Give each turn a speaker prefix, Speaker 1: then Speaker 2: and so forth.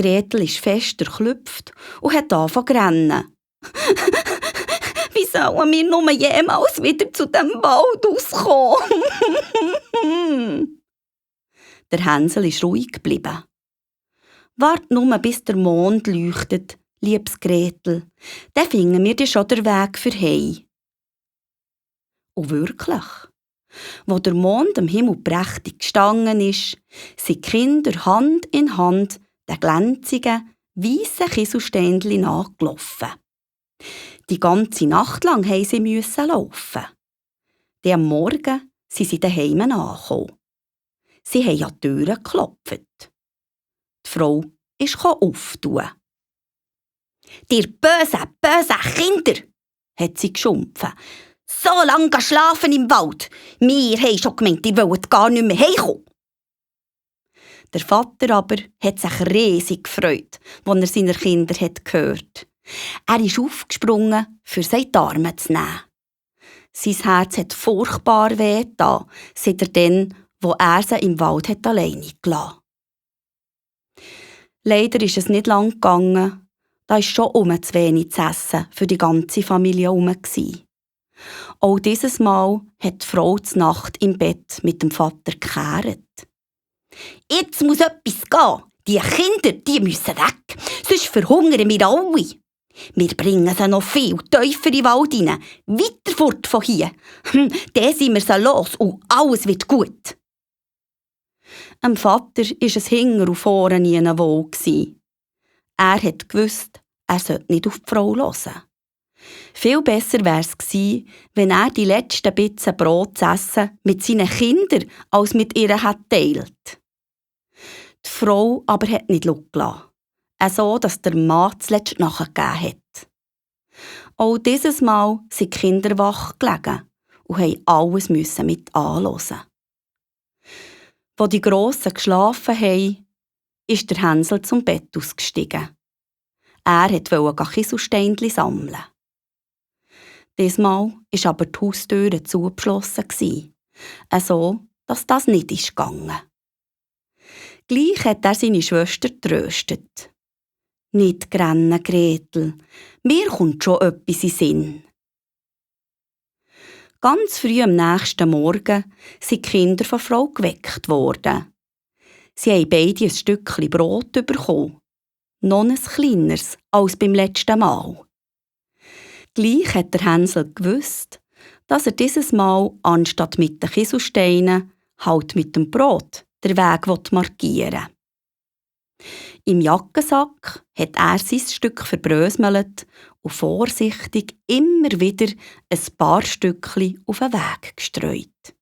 Speaker 1: Gretel ist fest durchklüpft und hat angefangen zu rennen. Wie sollen wir nur jemals wieder zu dem Wald auskommen? Der Hänsel ist ruhig geblieben. Wart nur, bis der Mond leuchtet, liebes Gretel, dann finden wir dir schon den Weg für heim. Und wirklich, wo der Mond am Himmel prächtig gestanden ist, sind die Kinder Hand in Hand den glänzigen, weissen Kieselsteinchen nachgelaufen. Die ganze Nacht lang mussten sie laufen. Dann am Morgen sind sie daheim angekommen. Sie haben an die Türe geklopft. Die Frau ist auftun. «Dir böse Kinder!» hat sie geschumpfen. «So lange schlafen im Wald! Wir haben schon gemeint, ihr wollt gar nicht mehr heimkommen!» Der Vater aber hat sich riesig gefreut, als er seine Kinder gehört. Er ist aufgesprungen, für seine Arme zu nehmen. Sein Herz hat furchtbar wehgetan, seit dann, wo er sie im Wald alleine gelassen hat. Leider ist es nicht lang gegangen, da war schon zu wenig zu essen für die ganze Familie herum. Auch dieses Mal hat die Frau die Nacht im Bett mit dem Vater gekehrt. «Jetzt muss etwas gehen. Die Kinder, die müssen weg, sonst verhungern wir alle. Wir bringen sie noch viel tiefer in den Wald hinein, weiter fort von hier. Dann sind wir sie los und alles wird gut.» Dem Vater war es hinten und vorne nie wohl. Er hat gewusst, er sollte nicht auf die Frau hören. Viel besser wäre es gewesen, wenn er die letzten Bissen Brot zu essen mit seinen Kindern als mit ihr hat teilt. Die Frau aber hat nicht losgelassen, so dass der Mann zuletzt nachgegeben hat. Auch dieses Mal sind die Kinder wach gelegen und mussten alles mit anhören. Als die Grossen geschlafen haben, ist der Hänsel zum Bett ausgestiegen. Er wollte Kieselsteinchen sammeln. Diesmal war aber die Haustür zugeschlossen, so dass das nicht gegangen ist. Gleich hat er seine Schwester tröstet. «Nicht grennen, Gretel, mir kommt schon etwas in den Sinn.» Ganz früh am nächsten Morgen sind die Kinder von Frau geweckt worden. Sie haben beide ein Stückchen Brot bekommen. Noch ein kleineres als beim letzten Mal. Gleich hat der Hänsel gewusst, dass er dieses Mal anstatt mit den Kieselsteinen halt mit dem Brot den Weg markieren will. Im Jackensack hat er sein Stück verbröselt und vorsichtig immer wieder ein paar Stückchen auf den Weg gestreut.